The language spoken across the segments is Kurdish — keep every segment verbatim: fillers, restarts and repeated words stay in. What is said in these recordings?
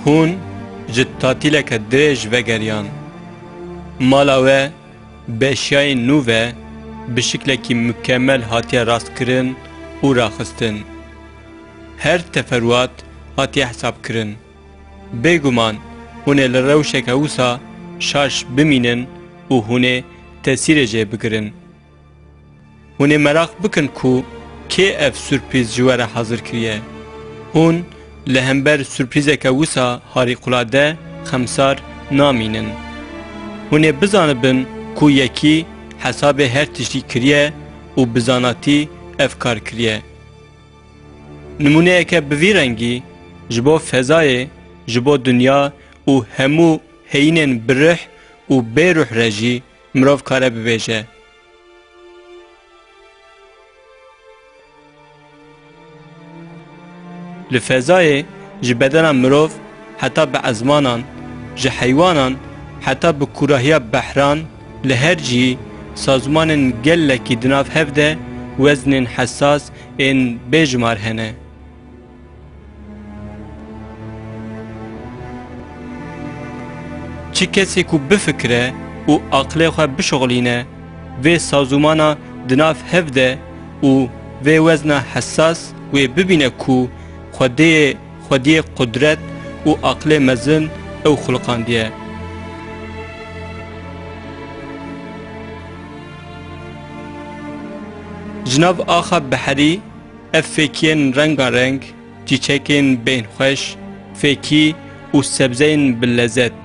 Hûn ji tatîleke dirêj vegeriyan. Mala we bi eşyayên nû ve bi şiklekî mukemel hatiye rastkirin û raxistin. Her teferuat hatiye hesabkirin. Bêguman hûn ê li rewşeke wisa şaş bimînin û hûn ê tesîrê jê bigirin. Hûn ê meraq bikin ku kê ev surprîz ji we re hazir kiriye. Hûn li hember surprîzeke wisa harîqulade xemsar namînin. Hûn ê bizanibin ku yekî hesabê her tiştî kiriye û bi zanatî ev kar kiriye. Nimûneyeke bi vî rengî ji bo fezayê, ji bo dinya û hemû heyînên bi rih û bê ruh re jî mirov kare bibêje. Li fezayê ji bedena mirov heta bi ezmanan, ji heywanan heta bi kûrahiya behran, li her cihî sazûmanên gelekî di nav hev de weznên hesas ên bêjimar hene. Çi kesê ku bifikire û aqilê xwe bişixulîne, vê sazûmana di nav hev de û vê wezna hesas wê bibîne ku Xwedê ye, xwediyê qudret û aqilê mezin ew xuliqandiye. Ji nav axa beherî, ev fêkiyên rengareng, çîçekên bên xweş, fêkî û sebzeyên bi lezet.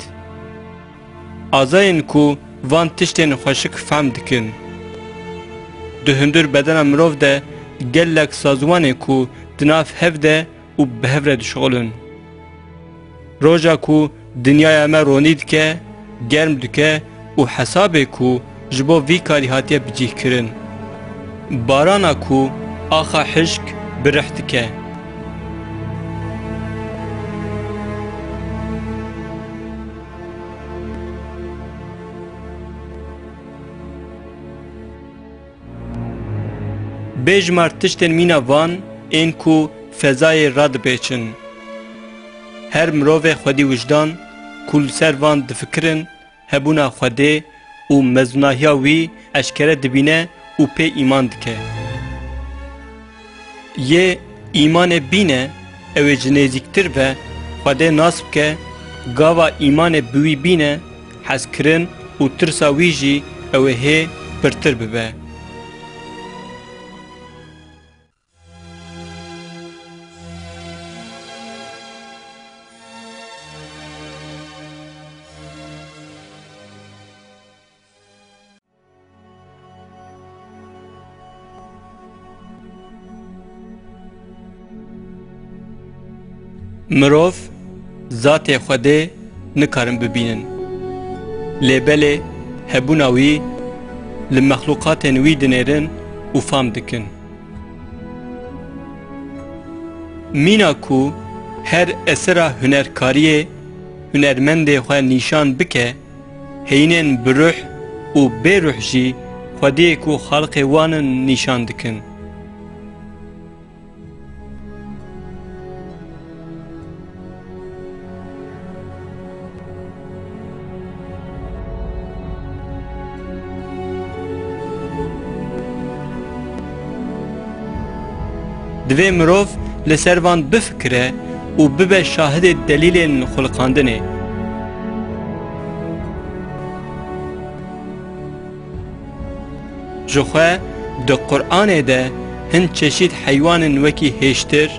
Azayên ku van tiştên xweşik fehm dikin. Di hundir bedena mirov de gelek sazûmanên ku di nav hev de û bi hev re dişixulin. Roja ku dinyaya me ronî dike, germ dike û hesabê ku ji bo vî karî hatiye bicîhkirin. Barana ku axa hişk bi rih dike. Bêjmar tiştên mîna van ên ku fezayê radipêçin. Her mirovê xwedî wijdan ku li ser van difikirin, hebûna Xwedê û mezinahiya wî eşkere dibîne û pê îman dike. Yê îmanê bîne, ew ê ji nêzîktir ve Xwedê nas bike, gava îmanê bi wî bîne, hezkirin û tirsa wî jî ew ê hê pirtir bibe. Mirov zatê Xwedê nikarin bibînin. Lê belê hebûna wî li mexlûqatên wî dinêrin û fam dikin. Mîna ku her esera hunerkariyê hunermendê xwe nîşan bike, heyînên bi ruh û bê ruh jî xwediyê ku xalqê wan in nîşan dikin. Divê mirov li ser van bifikire û bibe şahidê delîlên xuliqandinê. Jixwe di Quranê de hin çeşît heywanên wekî hêştir,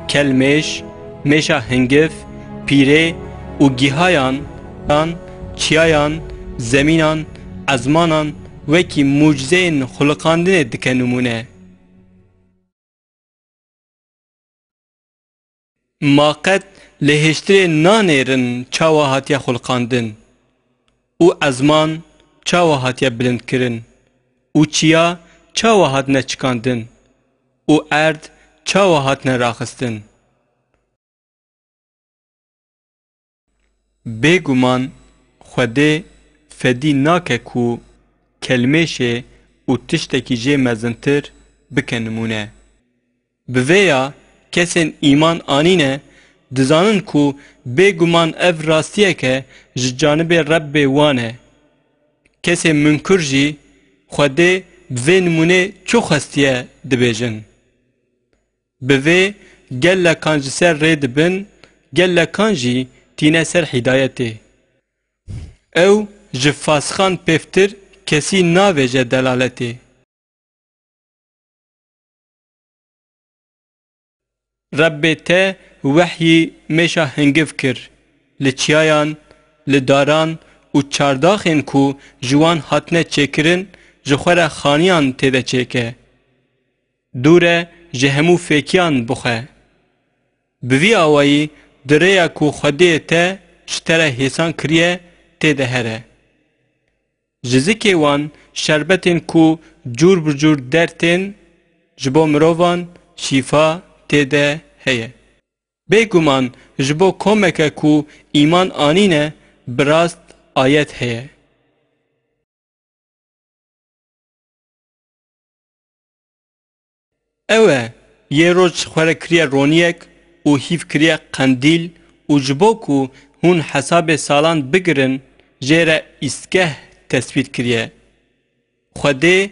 kelmêş, mêşa hingiv, pîrê û gihayan, an, çiyayan, zemînan, ezmanan wekî mucizeyên xuliqandinê dike nimûne. Ma qet li hêştirê nanêrin çawa hatiye xuliqandin û ezman çawa hatiye bilindkirin û çiya çawa hatine çikandin û erd çawa hatine raxistin. Bêguman Xwedê fedî nake ku kelmêşê û tiştekî jê mezintir bike nimûne. Bi vê ya kesên îman anîne Dizanin ku bêguman ev rastiyek e ji canibê Rebbê wan e. Kesê munkir jî Xwedê bi vê nimûnê çi xwestiye dibêjin. Bi vê gelekan ji ser rê dibin, gelekan jî tîne ser hîdayetê. Ew ji fasixan pêvtir kesî navêje delaletê. Rebbê te wehyî mêşa hingiv kir, li çiyayan, li daran û çardaxên ku ji wan hatine çêkirin, ji xwe re xaniyan tê de çêke. Dûr e ji hemû fêkiyan bixwe. Bi vî awayî di rêya ku Xwedê te ji te re hêsan kiriye tê de here. Ji zikê wan şerbetên ku cûr bi cûr dertên ji bo mirovan şîfa tê de heye. Bêguman ji bo komeke ku îman anîne bi rast ayet heye. Ew e, yê roj ji xwe re kiriye roniyek û hîv kiriye qendîl û ji bo ku hûn hesabê salan bigirin, jê re îstgeh tesbît kiriye. Xwedê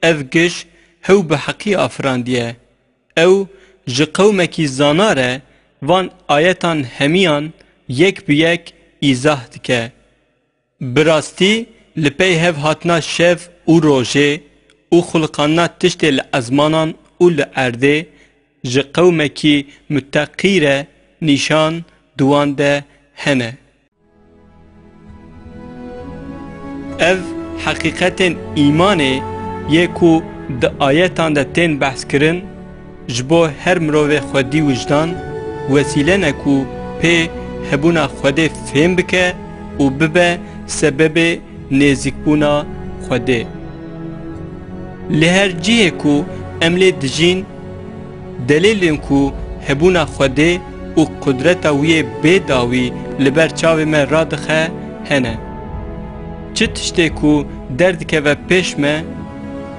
ev giş hew bi heqî afirandiye. Ew ji qewmekî zana re van ayetan hemiyan yek bi yek îzah dike. Bi rastî li pey hev hatina şev û rojê û xuliqandina tiştê li ezmanan û li erdê ji qewmekî muteqî re nîşan di wan de hene. Ev heqîqetên îmanê yê ku di ayetan de tên behs kirin, ji bo her mirovê xwedî wijdan wesîle ne ku pê hebûna Xwedê fêm bike û bibe sebebê nêzîkbûna Xwedê. Li her cihê ku em lê dijîn, delîlên ku hebûna Xwedê û qudreta wî yê bê dawî li ber çavê me radixe hene. Çi tiştê ku derdikeve pêş me,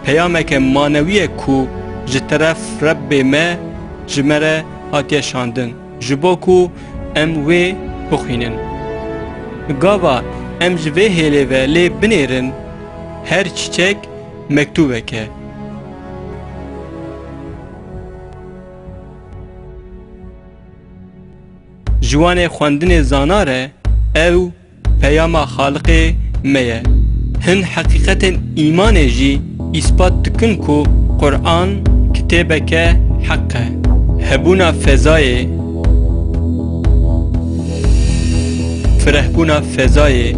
peyameke manewî ye ku ji teref Rebbê me ji me re hatiye şandin, ji bo ku em wê bixwînin. Gava em ji vê hêlê ve lê binêrin, her çiçek mektûbek e. Ji wanê xwendinê zana re ew peyama Xaliqê me ye. Hin heqîqetên îmanê jî îspat dikin ku Quran kitêbeke heq e. Hebûna fezayê, firehbûna fezayê,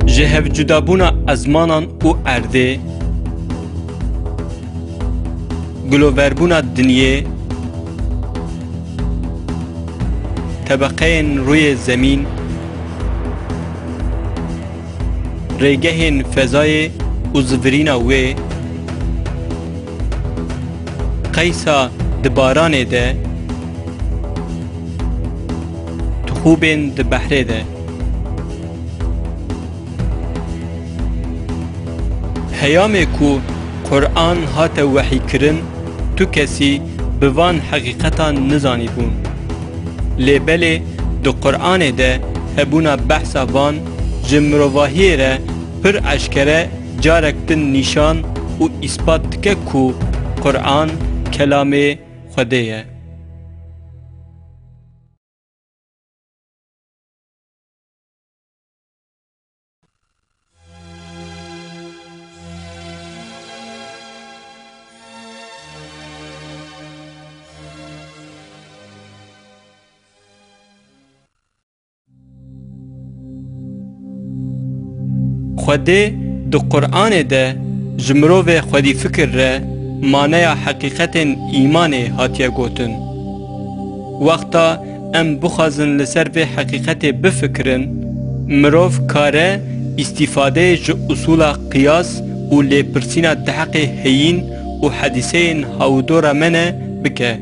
ji hevcudabûna ezmanan û erdê, giloverbûna dinyê, tebeqeyên rûyê zemîn, rêgehên fezayê û zivirîna wê, qeysa di baranê de, tixûbên di behrê de. Heyamê ku Quran hate wehîkirin, tu kesî bi van heqîqetan nizanîbûn. Lê belê di Quranê de hebûna behsa van ji mirovahiyê re pir eşkere carek din nîşan û îspat dike ku Quran kelamê Xwedê ye. Xwedê di Quranê de ji mirovê xwedîfikir re maneya heqîqetên îmanê hatiye gotin. Wexta em bixwazin li ser vê heqîqetê bifikirin, mirov kare îstîfadeyê ji usûla qiyas û lêpirsîna di heqê heyîn û hedîseyên hawidora me ne bike.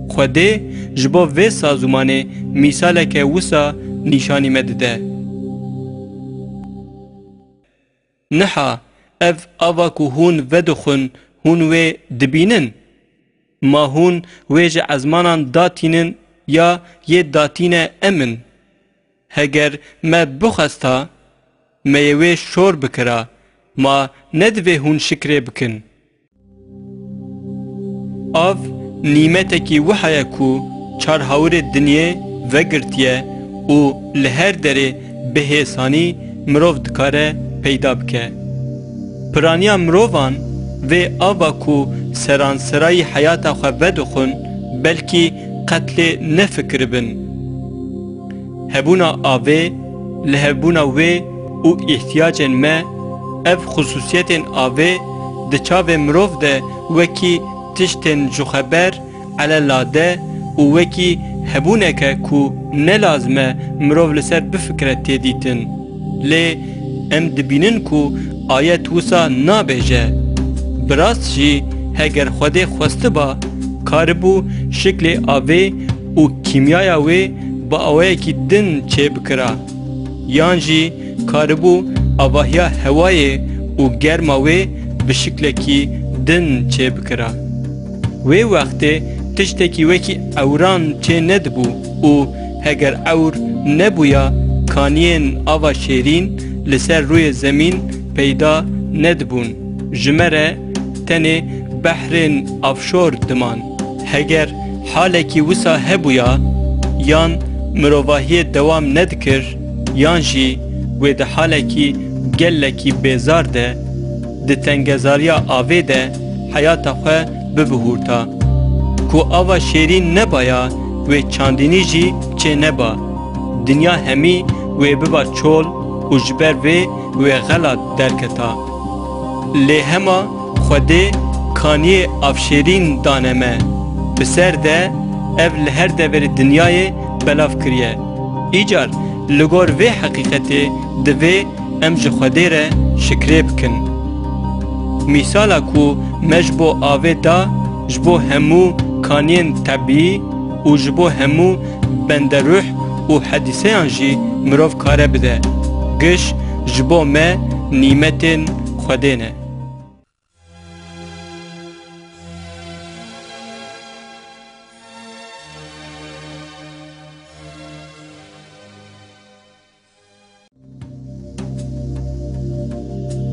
Xwedê ji bo vê sazûmanê mîsaleke wisa nîşanî me dide. Niha ev ava ku hûn vedixwin, hûn wê dibînin? Ma hûn wê ji ezmanan datînin ya yê datîne em in? Heger me bixwesta, me yê wê şor bikira, ma ne divê hûn şikrê bikin? Av nîmetekî wiha ye ku çar hawirê dinyê vegirtiye û li her derê bi hêsanî mirov dikare peyda bike. Piraniya mirovan vê ava ku seranserayî heyata xwe vedixwin, belkî qet lê nefikiribin. Hebûna avê, li hebûna wê û îhtiyacên me, ev xisûsiyetên avê di çavê mirov de wekî tiştên jixweber, elalade û wekî hebûneke ku ne lazim e mirov li ser bifikire tê dîtin. Lê em dibînin ku ayet wisa nabêje. Bi rast jî heger Xwedê xwestiba, karibû şiklê avê û kîmyaya wê bi awayekî din çêbikira. Yan jî karibû avahiya hewayê û germa wê bi şiklekî din çêbikira. Wê wextê tiştekî wekî ewran çê nedibû û heger ewr nebûya, kaniyên ava şêrîn li ser rûyê zemîn peyda nedibûn. Ji me re tenê behrên avşor diman. Heger halekî wisa hebûya, yan mirovahiyê dewam nedikir, yan jî wê di halekî gelekî bêzar de, di tengezariya avê de heyata xwe bibihûrta. Ku ava şêrîn nebaya, wê çandinî jî çê neba. Dinya hemî wê biba çol û ji ber vê wê xelat derketa. Lê hema Xwedê kaniyê avşêrîn dane me. Bi ser de ev li her deverê dinyayê belav kiriye. Îcar li gor vê heqîqetê divê em ji Xwedê re şikrê bikin. Mîsala ku me ji bo avê da, ji bo hemû kaniyên tebîî û ji bo hemû benderuh û hedîseyan jî mirov kare bide. Giş ji bo me nîmetên Xwedê ne.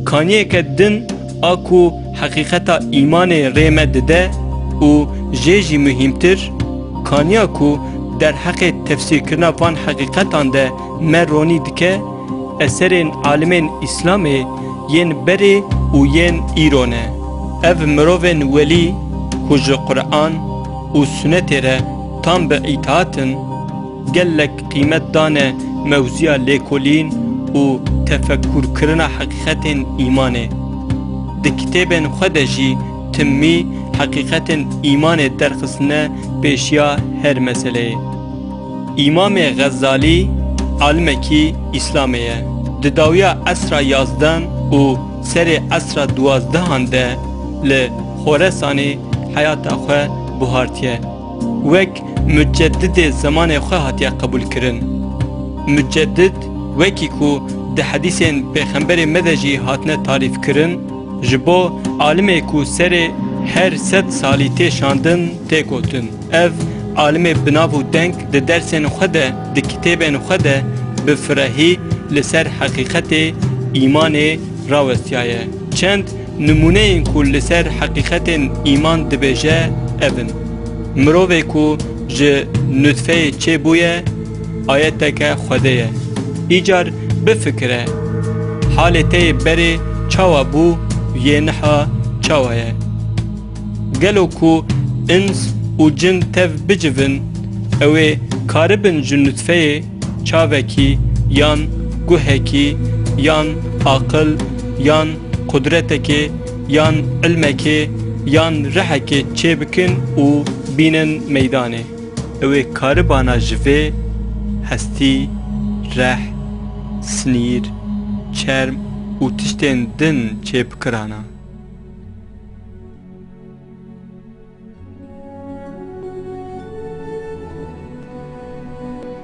Kaniyeke din a ku heqîqeta îmanê rê me dide û jê jî muhîmtir, kaniya ku derheqê tefsîrkirina van heqîqetan de me ronî dike, eserên alimên Îslamê yên berê û yên îro ne. Ev mirovên welî ku ji Quran û Sunetê re tam bi îtaat in, gelek qîmet dane mewziya lêkolîn û tefekkûrkirina heqîqetên îmanê. Di kitêbên xwe de jî timmî heqîqetên îmanê derxistine pêşiya her meseleyê. Îmamê Xezalî alimekî Îslamê ye. Di dawiya esra yazdehan û serê esra duwazdehan de li Xoresanê heyata xwe buhartiye. Wek muceddidê zemanê xwe hatiye qebûlkirin. Muceddid, wekî ku di hedîsên Pêxemberê me de jî hatine tarîfkirin, ji bo alimê ku serê her sed salî tê şandin, tê gotin. Ev alimê bi nav û deng di dersên xwe de, di kitêbên xwe de bi firehî li ser heqîqetê îmanê rawestiyaye. Çend nimûneyên ku li ser heqîqetên îman dibêje ev in: Mirovê ku ji nutfeyê çêbûye, ayeteke Xwedê ye. Îcar bifikire, halê te yê berê çawa bû, yê niha çawa ye? Gelo ku ins û cin tev bicivin, ew ê karibin ji nutfeyê çavekî yan guhekî yan aqil yan qudretekê yan ilmekê yan rihekê çêbikin û bînin meydanê? Ew ê karibana ji vê hestî, reh, sinîr, çerm û tiştên din çêbikirana?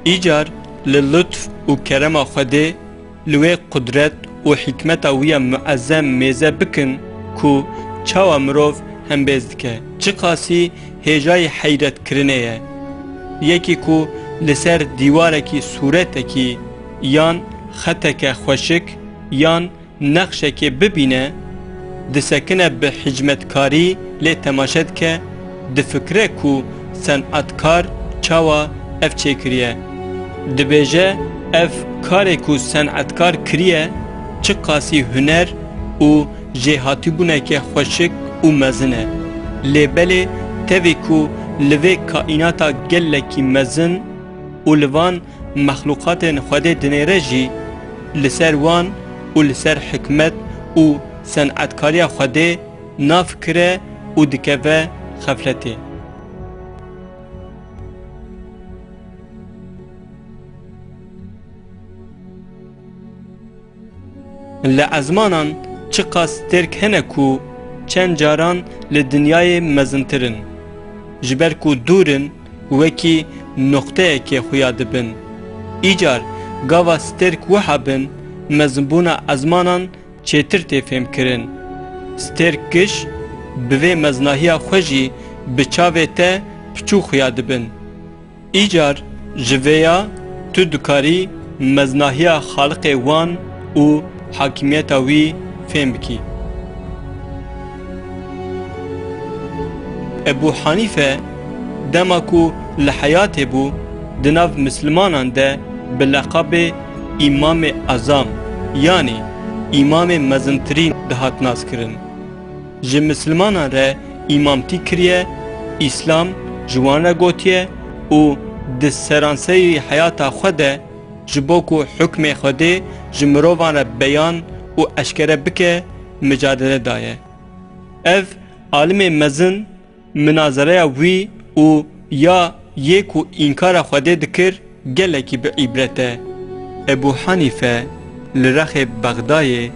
Îcar li lutf û kerema Xwedê, li wê qudret û hikmeta wî ya muezzem mêze bikin ku çawa mirov hembêz dike. çiqasî hêjayî heyretkirinê ye. Yekî ku li ser dîwarekî sûretekî yan xeteke xweşik yan nexşekê bibîne, disekine bi hicmetkarî lê temaşe dike, difikire ku senatkar çawa ev çêkiriye. Dibêje, ev karê ku senatkar kiriye, çiqasî huner û jêhatîbûneke xweşik û mezin e. Lê belê tevî ku li vê kaînata gelekî mezin û li van mexlûqatên Xwedê dinêre jî, li ser wan û li ser hikmet û senatkariya Xwedê nafikire û dikeve xefletê. Li ezmanan çiqas stêrk hene ku çend caran li dinyayê mezintir in. Ji ber ku dûr in, wekî noqteyekê xuya dibin. Îcar gava stêrk wiha bin, mezinbûna ezmanan çêtir tê fêmkirin. Stêrk giş bi vê meznahiya xwe jî bi çavê te piçû xuya dibin. Îcar ji vêya tu dikarî meznahiya Xaliqê wan û hakimiyeta wî fêm bikî. Ebû Hanîfe dema ku li heyatê bû, di nav mislimanan de bi leqabê Îmamê Ezam, yanî Îmamê Mezintirîn dihat naskirin. Ji mislimanan re îmamtî kiriye, Îslam ji wan re gotiye û di seranserî heyata xwe de ji bo ku hukmê Xwedê ji mirovan re beyan û eşkere bike, micadele daye. Ev alimê mezin, minazereya wî û ya yê ku înkara Xwedê dikir, gelekî bi îbret e. Ebû Hanîfe li rexê Bexdayê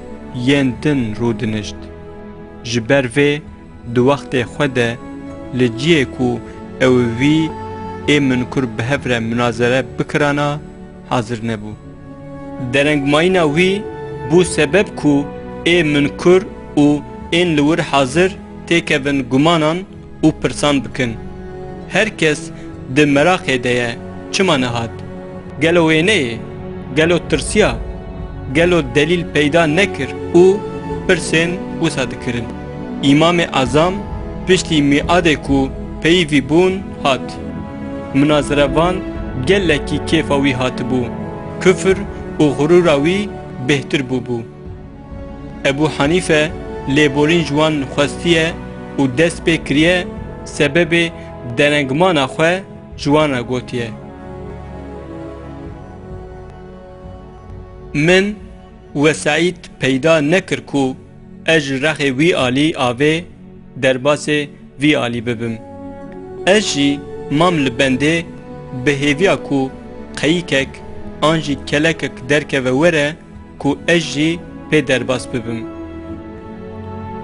yên din rûdinişt. Ji ber vê di wextê xwe de li cihê ku ew û wî ê minkur bi hev re munazere bikirana, hazir nebû. Derengmayîna wî bû sebeb ku ê minkur û ên li wir hazir têkevin gumanan û pirsan bikin. Her kes di meraqê de ye, çima nehat? Gelo wê neyê? Gelo tirsiya? Gelo delîl peyda nekir û pirsên wisa dikirin. Îmamê Ezam piştî mîadê ku peyivî bûn, hat. Minazerevan gelekî kêfa wî hatibû. Kufr û xurûra wî bêhtir bûbû. Ebû Hanîfe lêborîn ji wan xwestiye û dest pê kiriye, sebebê derengmana xwe ji wan re gotiye. Min wesaît peyda nekir ku ez ji rexê wî alî avê derbasê vî alî bibim. Ez jî mam li bendê bi hêviya ku qeyikek an jî kelekek derkeve were ku ez jî pê derbas bibim.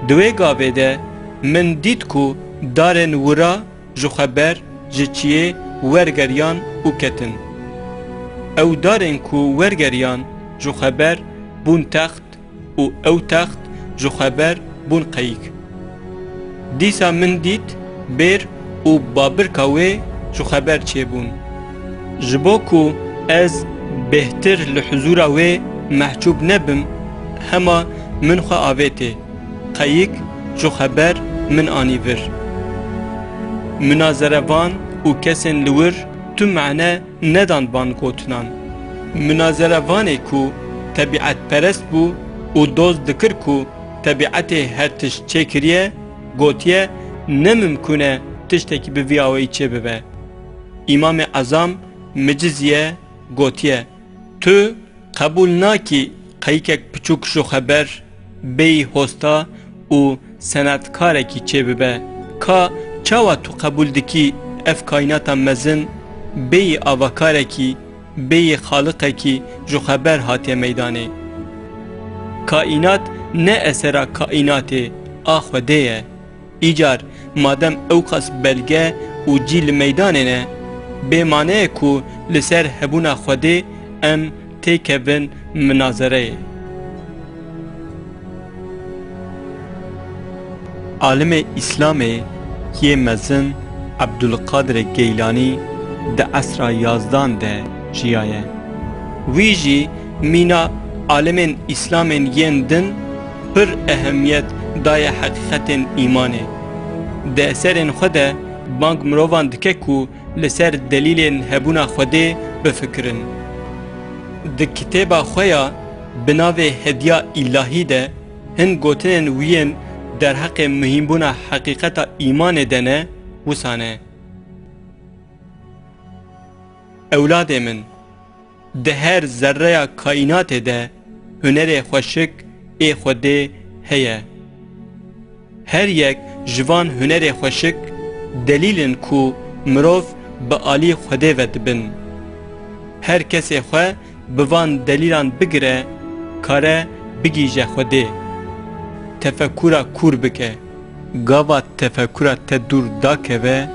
Di wê gavê de min dît ku darên wira ji xwe ber ji çiyê wergeriyan û ketin. Ew darên ku wergeriyan ji xwe ber bûn text û ew text ji xwe ber bûn qeyik. Dîsa min dît bêr û babirka wê ji xwe ber çêbûn. Ji bo ku ez bêhtir li huzûra wê mehcûb nebim, hema min xwe avêtê. Qeyik ji xwe ber min anî vir. Minazerevan û kesên li wir tu mane nedan van gotinan. Minazerevanê ku tebîetperest bû û doz dikir ku tebîetê her tişt çêkiriye, gotiye, ne mimkûn e tiştekî bi vî awayî çêbibe. Îmamê Ezam miciziye, gotiye, tu qebûl nakî qeyikek piçûk ji xwe ber bêyî hosta û senetkarekî çêbibe. Ka çawa tu qebûl dikî ev kaînata mezin bêyî avakarekî, bêyî xaliqekî ji xwe ber hatiye meydanê? Kaînat ne esera kaînatê a Xwedê ye. Îcar madem ewqas belge û cî li meydanê ne, bê mane ye ku li ser hebûna Xwedê em têkevin minazereyê. Alimê Îslamê Yê mezin Ebdulqadirê Geylanî di esra yazdan de jiyaye. Wî jî mîna alimên Îslamên yên din pir ehemiyet daye heqîqetên îmanê. Di eserên xwe de bang mirovan dike ku li ser delîlên hebûna Xwedê bifikirin. Di kitêba xwe ya bi navê Hediya Îlahî de hin gotinên wî yên derheqê muhîmbûna heqîqeta îmanê de ne, wisa ne: Ewladê min, di her zerreya kaînatê de hunerê xweşik ê Xwedê heye. Her yek ji van hunerê xweşik delîl in ku mirov bi alî Xwedê ve dibin. Her kesê xwe bi van delîlan bigire, kare bigihîje Xwedê. Tefekura kûr bike. Gava tefekura te dûr dakeve,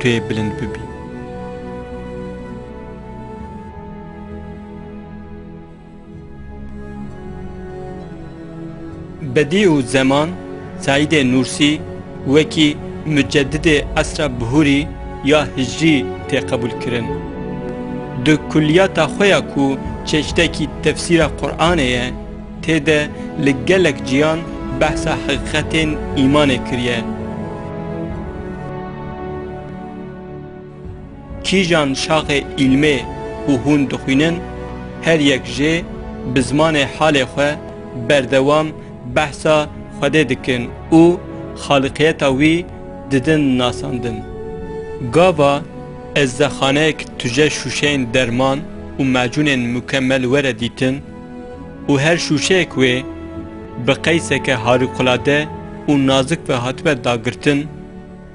tu yê bilind bibî. Bedîûzeman Seîdê Nûrsî wekî mucedidê esra bihûrî ya hicrî tê qebûlkirin. Di kulliyata xwe ya ku çeştekî tefsîra Qur'anê ye, tê de li gelek ciyan behsa heqîqetên îmanê kiriye. Kîjan şaxê îlmê ku hûn dixwînin, her yek jê bi zimanê halê xwe berdewam behsa Xwedê dikin û xaliqiyeta wî didin nasandin. Gava ezzexaneyek tuje şûşeyên derman û macûnên mukemel were dîtin û her şûşeyek wê bi qeyseke harikulade û nazik ve hatibe dagirtin,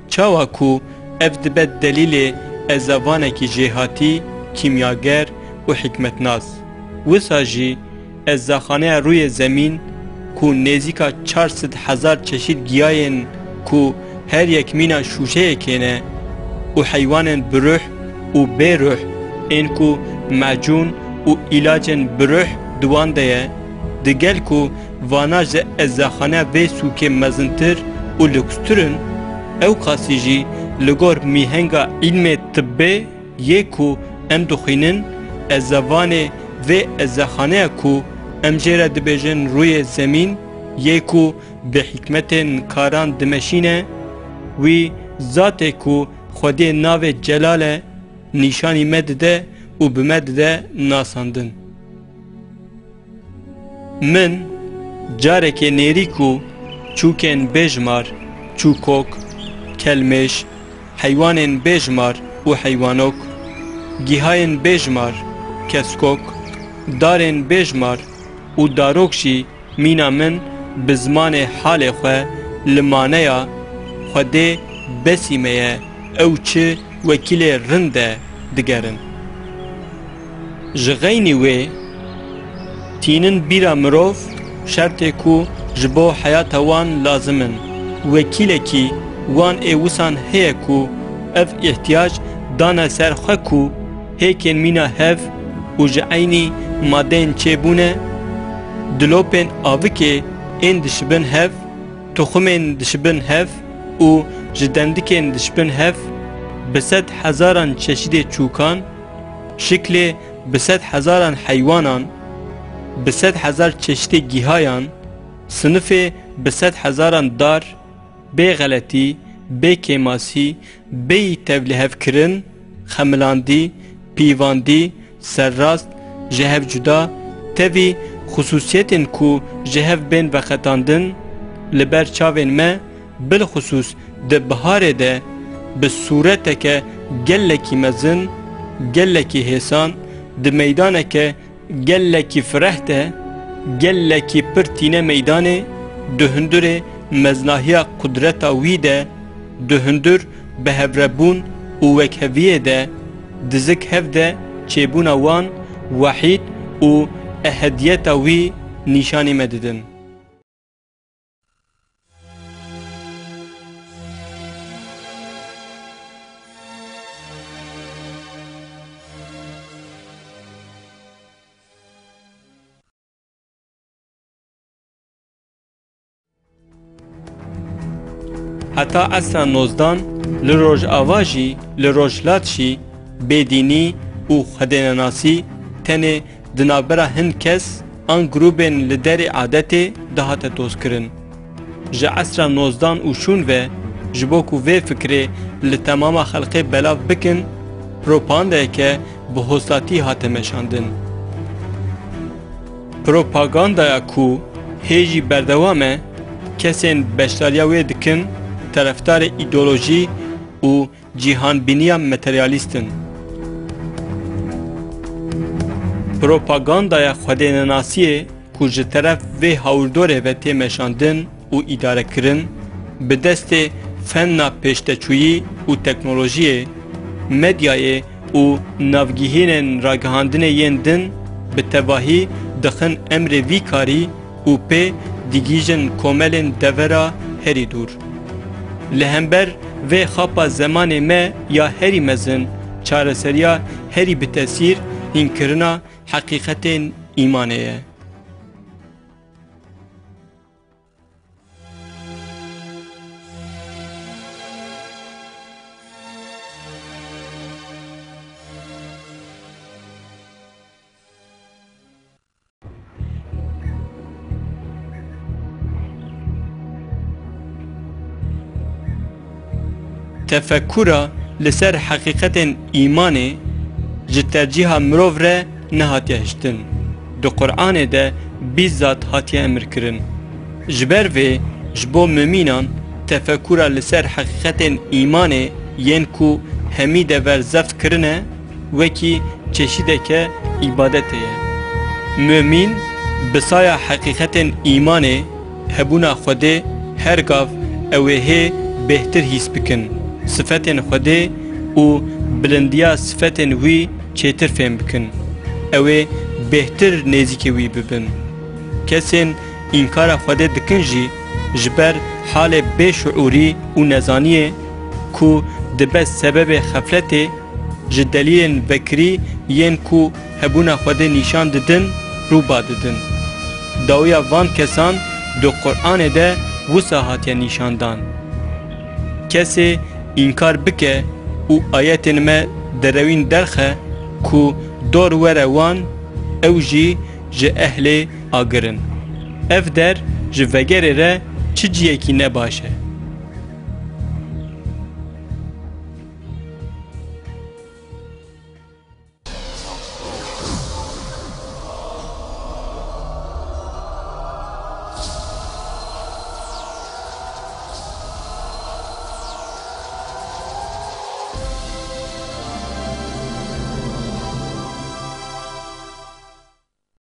çawa ku ev dibe delîlê ezzevanekî jêhatî, kîmyager û hikmetnas, wisa jî ezzaxaneya rûyê zemîn ku nêzîka çar sed hezar çeşît giyayên ku her yek mîna şûşeyekê ne û heywanên bi ruh û bê ruh ên ku macûn û îlacên bi ruh di wan de ye, digel ku vana ji ezzaxaneya vê sûkê mezintir û lûkstir in, ewqasî jî li gor mîhenga îlmê tibbê yê ku em dixwînin, ezzevanê vê ezzaxaneya ku em jê re dibêjin rûyê zemîn, yê ku bi hikmetên karan dimeşîne, wî zatê ku Xwedê navê celal e, nîşanî me dide û bi me dide nasandin. Min carekê nêrî ku çûkên bêjmar, çûkok, kelmêş, heywanên bêjmar û heywanok, gihayên bêjmar, keskok, darên bêjmar û darok jî mîna min bi zimanê halê xwe li maneya Xwedê besî me ye, ew çi wekîlê rind e digerin. Ji xeynî wê tînin bîra mirov şertê ku ji bo heyata wan lazim in. Wekîlekî wan ê wisan heye ku ev îhtiyac dane ser xwe ku hêkên mîna hev û ji eynî madeyên çêbûne, dilopên avikê ên dişibin hev, tuxumên dişibin hev û ji dendikên dişibin hev, bi sed hezaran çeşidê çûkan, şiklê bi sed hezaran heywanan, bi sed hezar çeşidê gihayan, sinifê bi sed hezaran dar, bê xeletî, bê kêmasî, bêyî tevlihevkirin, xemilandî, pîvandî, serrast, ji hev cuda, tevî xusûsiyetên ku ji hev bên veqetandin, li ber çavên me, bilxusûs di biharê de bi sûreteke gelekî mezin, gelekî hêsan, di meydaneke gelekî fireh de, gelekî pir tîne meydanê, di hundirê meznahiya qudreta wî de, di hundir bihevrebûn û wekheviyê de, di zik hev de çêbûna wan wehîd û ehediyeta wî nîşanî me didin. Heta esra nozdan li Rojava jî, li Rojhilat jî bêdînî û xwedênenasî tenê di navbera hin kes an grûbên li derê adetê dihate dozkirin. Ji esra nozdan û şûn ve, ji bo ku vê fikrê li temama xelkê belav bikin, propagandayeke bi hostatî hate meşandin. Propagandaya ku hê jî berdewam e, kesên beşdariya wê dikin terefdarê îdeolojî û cîhanbîniya materyalîst in. Propagandaya xwedênenasiyê ku ji teref vê hawirdorê ve tê meşandin û îdarekirin, bi destê fenna pêşteçûyî û teknolojiyê, medyayê û navgihînên ragihandinê yên din bi tevahî dixin emrê vî karî û pê digihîjin komelên devera herî dûr. Li hember vê xapa zemanê me ya herî mezin, çareseriya herî bi tesîr hînkirina heqîqetên îmanê ye. Tefekura li ser heqîqetên îmanê ji tercîha mirov re nehatiye hiştin. Di Qur'anê de bîzat hatiye emir kirin. Ji ber vê, ji bo mumînan tefekura li ser heqîqetên îmanê yên ku hemî dever zeft kirine, wekî çeşîdeke îbadetê ye. Mumîn bi saya heqîqetên îmanê, hebûna Xwedê, her gav ew ê hê bêhtir hîs bikin, sifetên Xwedê û bilindiya sifetên wî çêtir fêm bikin, ew ê bêhtir nêzîkî wî bibin. Kesên înkara Xwedê dikin jî ji ber halê bêşuûrî û nezaniyê ku dibe sebebê xefletê, ji delîlên vekirî yên ku hebûna Xwedê nîşan didin, rûba didin. Dawiya van kesan di Qur'anê de wisa hatiye nîşandan. Kesê înkar bike û ayetên me derewîn derxe ku dor were wan, ew jî ji ehlê agir in. Ev der ji vegerê re çi ciyekî ne baş e.